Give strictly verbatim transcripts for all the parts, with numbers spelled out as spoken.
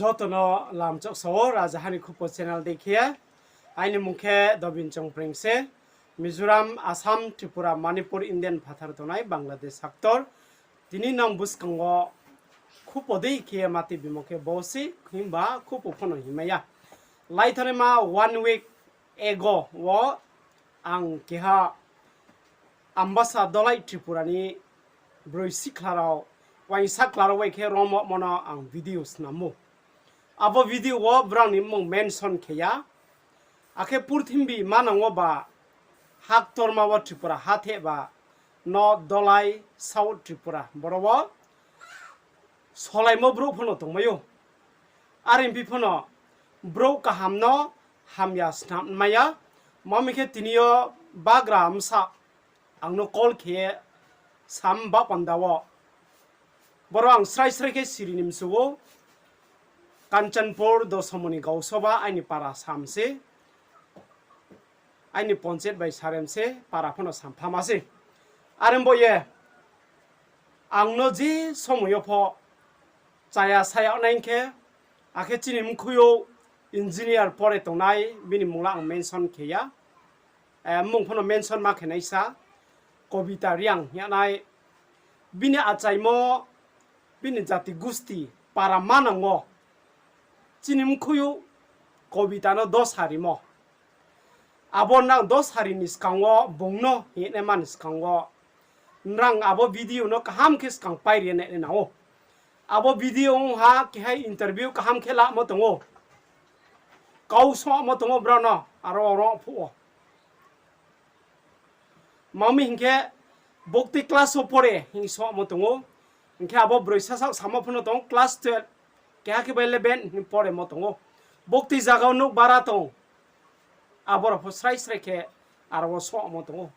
Joto no lamchak sao, Rajaha ni Khupo channel dei khe. Aini mung khe Dobin Chongpreng se. Mizoram, Assam, Tripura, Manipur, Indian phathar tongnai Bangladesh haktor. Tini nang buskang wo Khupo dei khe mati bimo khe bo se, himba Khupo pho no himai ya. Laithanaima one week ago wo ang keha Ambasa Dolai Tripura ni broi sikhla rao, uaingsa khla rao bai khe rommo no ang video snam ou. Abo video wo brao ni mmung mention khe ya. Akhe purthimbi manang wo ba haktorma wo Tripura hatheh ba no Dolai South Tripura boro wo solaimo brouh pho no tongmai ou. Are phi pho no brouh kaham no hamya snam mai ya. Mami khe tini yo bagra bsa ang no call khe ye sam ba panda wo. Boro ang srai srai khe siri ni msu ou. Kanchanpur Dosomoni Gausoba aini para sam se. Aini ponchet bai sarem se, para pho no samphama se. Are bo ye, ang no je somoi yo pho chaya saya nai khe, akhe chini mkhui yo engineer pore tongnai, bini mungla ang mention khe ya. Mmung pho no mention ma khe naisa, Kobita Reang hing ye nai, bini achaimo, bini jati gusti, para manang wo, chini mkhui yo Kobita no dosa rimo. Abo nang dosa ri ni skang wo bung no hing ye naima ni skang wo, nrang abo video no kaham khe skang pairi ye nai nang ou. Abo video ong ha keha interview kaham khe lamo tong ou. Kau somo tong ou brao no, aro ro phuh wo. Mami hing khe, bukti class wo pore hing somo tong ou. Hing khe abo broi sasaoh samo pho no tong, class twelve, keha khe bai eleven hing poremo tong ou. Bukti zaga wo nouh bara tong. Abo rao pho srai srai khe aro wo somo tong ou.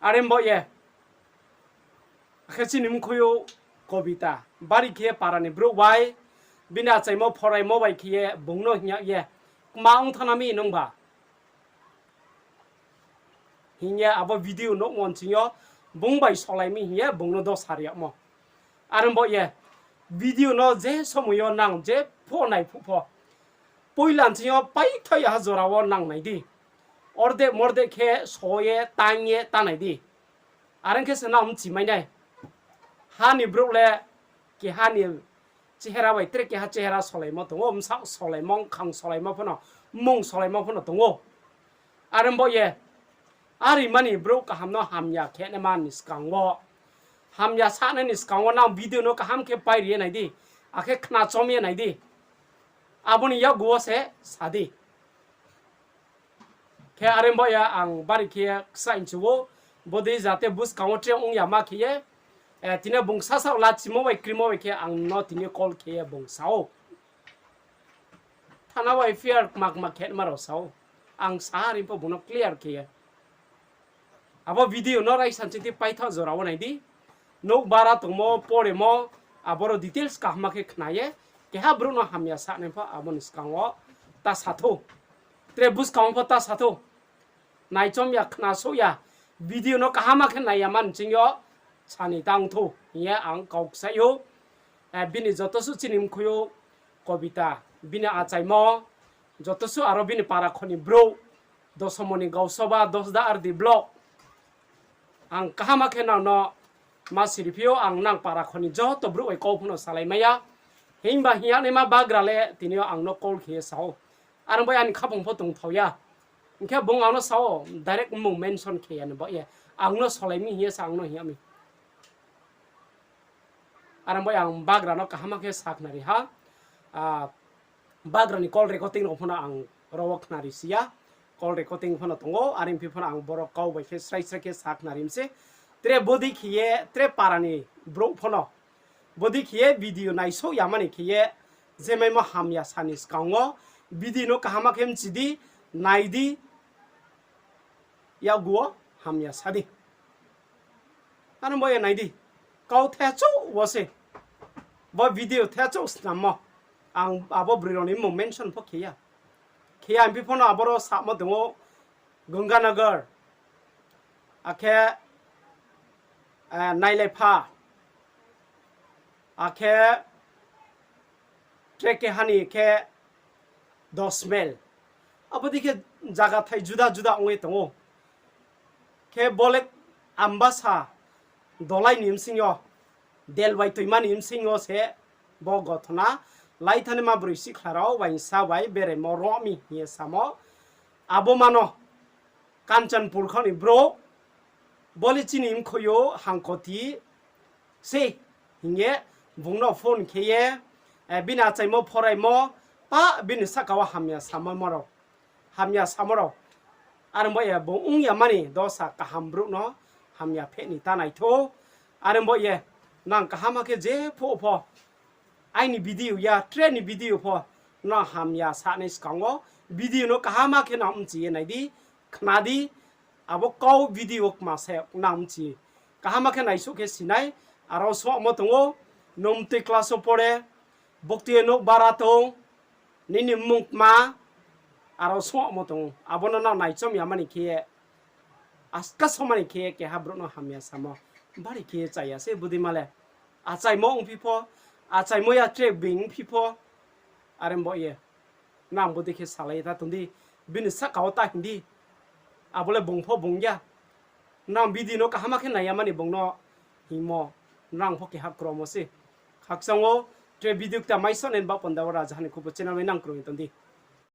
Are bo ye, akhe chini mkhui yo Kobita, bari khe para ni brouh bai, bini achaimo phoraimo bai khe ye bung no hing ya ye, kma ong thana mi nungba hing ye abo video nuhmo nching yo, bung bai solai mi hing ye bung no dosa ri yagmo. Are bo ye, video no je somoi yo nang je pho nai phuh pho, poila nching yo paithaoh ya ha jora wo nang nai di. Ordek mordek khe so ye tang ye ta nai di. Are ong khe se nang mchi mai nai. Ha ni brouh le keha ni chehera bai tre keha chehera solaimo tong ou, bsaoh solaimo, bkhang solaimo pho no, mmung solaimo pho no tong ou. Are bo ye, arimani brouh kaham no hamya khe naima ni skang wo, hamya sanai ni skang wo nang video no kaham khe pairi ye nai di, akhe khna chom ye nai di. Abo ni yakgu wo se sa di. Khe are bo ye ang bari khe ksa inchu ou, bodei jate buskang wo tre ong ya ma khe ye, tini bung sasaoh lachimo bai krimo bai khe ang no tini call khe ye bung sa ou. Thana bai F I R kma kma khe ma rao sa ou. Ang sa ha ri pho bung no clear khe ye. Abo video no raisa nching thi paithaoh jora wo nai di. Nouh bara tongmo, poremo, aboro details kaham khe khna ye, keha brouh no hamya sanai pho abo ni skang wo ta sa thou. Tre buskang wo pho ta sa thou. Naichom ya, khnasouh ya, video no kaham khe nai ya ma nching yo, sani tang thou hing ye ang kau kchai ou. Bini joto suh chini mkhui yo Kobita, bini achaimo, joto suh aro bini para kho ni brouh, Dosomoni Gausoba, Dosda R D block. Ang kaham khe nang no ma siri phi ou, ang nang para kho ni joto brouh bai kau pho no salai mai ya. Himba hing ya naima bagra le tini yo ang no call khe ye sa ou. Are bo ye ani khaphang pho tongthao ya. Hing khe bung ang no sa ou, direct mmung mention khe ya ni bo ye. Ang no solai mi hing ye sa ang no hing ya mi. Are bo ye ang bagra no kaham khe sakhnari ha. Bagra ni call recording rao pho no ang ro wo khnari si ya. Call recording pho no tong ou, are phi pho no ang boro kau bai khe srai srai khe sakhnari mi se. Tre bodei khe ye, tre para ni brouh pho no bodei khe ye video naisouh ya mani khe ye, je maimo hamya sani skang wo video no kaham khe mchi di, nai di, yakgu wo hamya sa di. Ano bo ye nai di. Kau thechouh wo se. Bo video thechouh snammo. Ang abo broi rao ni mmung mention pho khe ya. Khe ya, hing phi pho no aboro samo tong ou, Ganganagar, akhe Nailaipha, akhe tre keha ni khe dos mile. Abo dei khe zaga thai juda juda ong ye tong ou. Khe bo le Ambasa dolai ni bsing yo, del bai toima ni bsing yo se bo gothona. Laithanaima broi sikhla rao uaingsa bai beraimo roh mi hing ye samo. Abo mano Kanchanpur kho ni brouh, bo le chini mkhui yo hangkoti se hing ye bung no phone khe ye, bini achaimo phoraimo, pa bini sahka wo hamya samo rao, hamya samo rao. Are ong ba ye bung ong ya mani dosa kaham brouh no hamya pheh ni ta nai thou. Are ong ba ye nang kaham khe jephuh pho aini video ya, tre ni video pho nang hamya sanai skang wo, video no kaham khe nang bchi ye nai di, khna di, abo kau video wo kma se nang bchi. Kaham khe naisuh khe si nai, aro sohmo tong ou, nung mtui class wo pore, buktui ye nouh bara tong, nini mmung kma, aro sohmo tong ou. Abo no nang naichom ya mani khe ye, aska somani khe ye keha brouh no hamya samo, bari khe ye chaya se bodei ma le. Achaimo ongphi pho, achaimo ya tre being ongphi pho, are ong ba ye nang bodei khe salai ye ta tong di, bini sahka wo ta hing di, abo le bung pho bung ya. Nang video no kaham khe nai ya mani bung no hingmo, nang pho keha kromo se. Khakchang wo tre video kta maiso nai ba panda wo Rajaha ni Khupo channel bai nang krung ye tong di.